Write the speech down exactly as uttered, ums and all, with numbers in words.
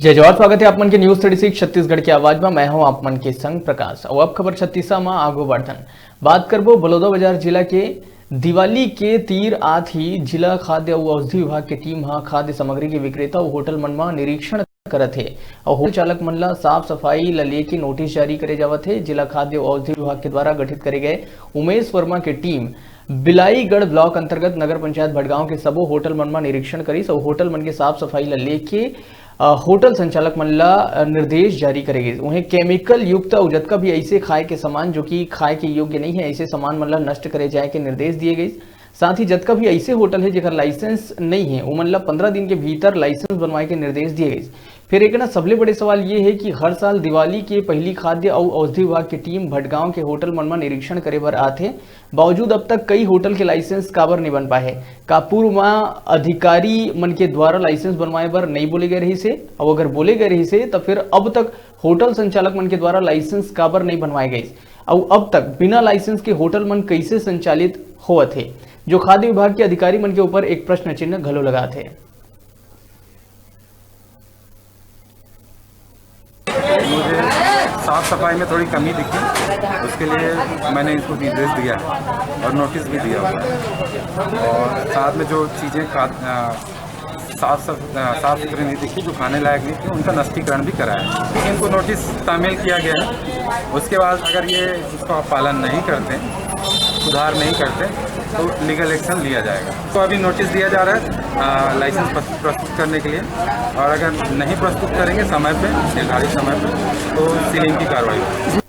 जय जोहार, स्वागत हे आप मन के News Thirty Six छत्तीसगढ़ के आवाज म। मैं हूं आप मन के संग प्रकाश। अउ अब खबर छत्तीसा म आगू बढ़थन। बात करबो बलौदाबाजार जिला के। दिवाली के तीर आत ही जिला खाद्य अउ औषधि विभाग के टीम ह खाद्य सामग्री के विक्रेता अउ होटल मन म निरीक्षण करत हे अउ होटल चालक मन ल साफ सफाई ल लेके नोटिस जारी करे जावत हे। जिला खाद्य अउ औषधि विभाग के द्वारा गठित करे गए उमेश वर्मा के टीम बिलाईगढ़ ब्लॉक अंतर्गत नगर पंचायत भटगांव के सबो होटल मन म निरीक्षण करिस अउ होटल मन के साफ सफाई ल लेके, अ, होटल संचालक मन ल, अ, निर्देश जारी करे गिस। उहें केमिकल युक्त अउ जतका भी ऐसे खाए के सामान जो कि खाए के योग्य नहीं है, ऐसे सामान मन ल नष्ट करे जाए के निर्देश दिए गइस। साथ ही जतका भी ऐसे होटल है जेकर लाइसेंस नहीं है, उमन ल पंद्रह दिन के भीतर लाइसेंस बनवाए के निर्देश दिए गइस। फिर एक ना सबले बड़े सवाल ये है कि हर साल दिवाली के पहली खाद्य अउ औषधि विभाग की टीम भटगांव के होटल मन म निरीक्षण करे बर आथे, बावजूद अब तक कई होटल के लाइसेंस काबर नहीं बन पाए है? का पूर्व म अधिकारी मन के द्वारा लाइसेंस बनवाए बर नहीं बोले गए रहिस हे? अउ अगर बोले गए रहिस हे, त फिर अब तक होटल संचालक मन के द्वारा लाइसेंस काबर नहीं बनवाए गइस? अउ अब तक बिना लाइसेंस के होटल मन कैसे संचालित होवत हे, जो खाद्य विभाग के अधिकारी मन के ऊपर एक प्रश्न चिन्ह घलो लगात हे। मुझे साफ सफाई में थोड़ी कमी दिखी, उसके लिए मैंने इसको निर्देश दिया है और नोटिस भी दिया हुआ है। और साथ में जो चीज़ें का, अ, साफ सफ-, अ, साफ सुथरी नहीं दिखी, जो खाने लायक नहीं थी, उनका नष्टीकरण भी कराया है। इनको नोटिस शामिल किया गया है। उसके बाद अगर ये उसका पालन नहीं करते, सुधार नहीं करते, तो लीगल एक्शन लिया जाएगा। तो अभी नोटिस दिया जा रहा है, अ, लाइसेंस प्रस्तुत करने के लिए, और अगर नहीं प्रस्तुत करेंगे समय पे, निर्धारित समय पे, तो सीलिंग की कार्रवाई होगी।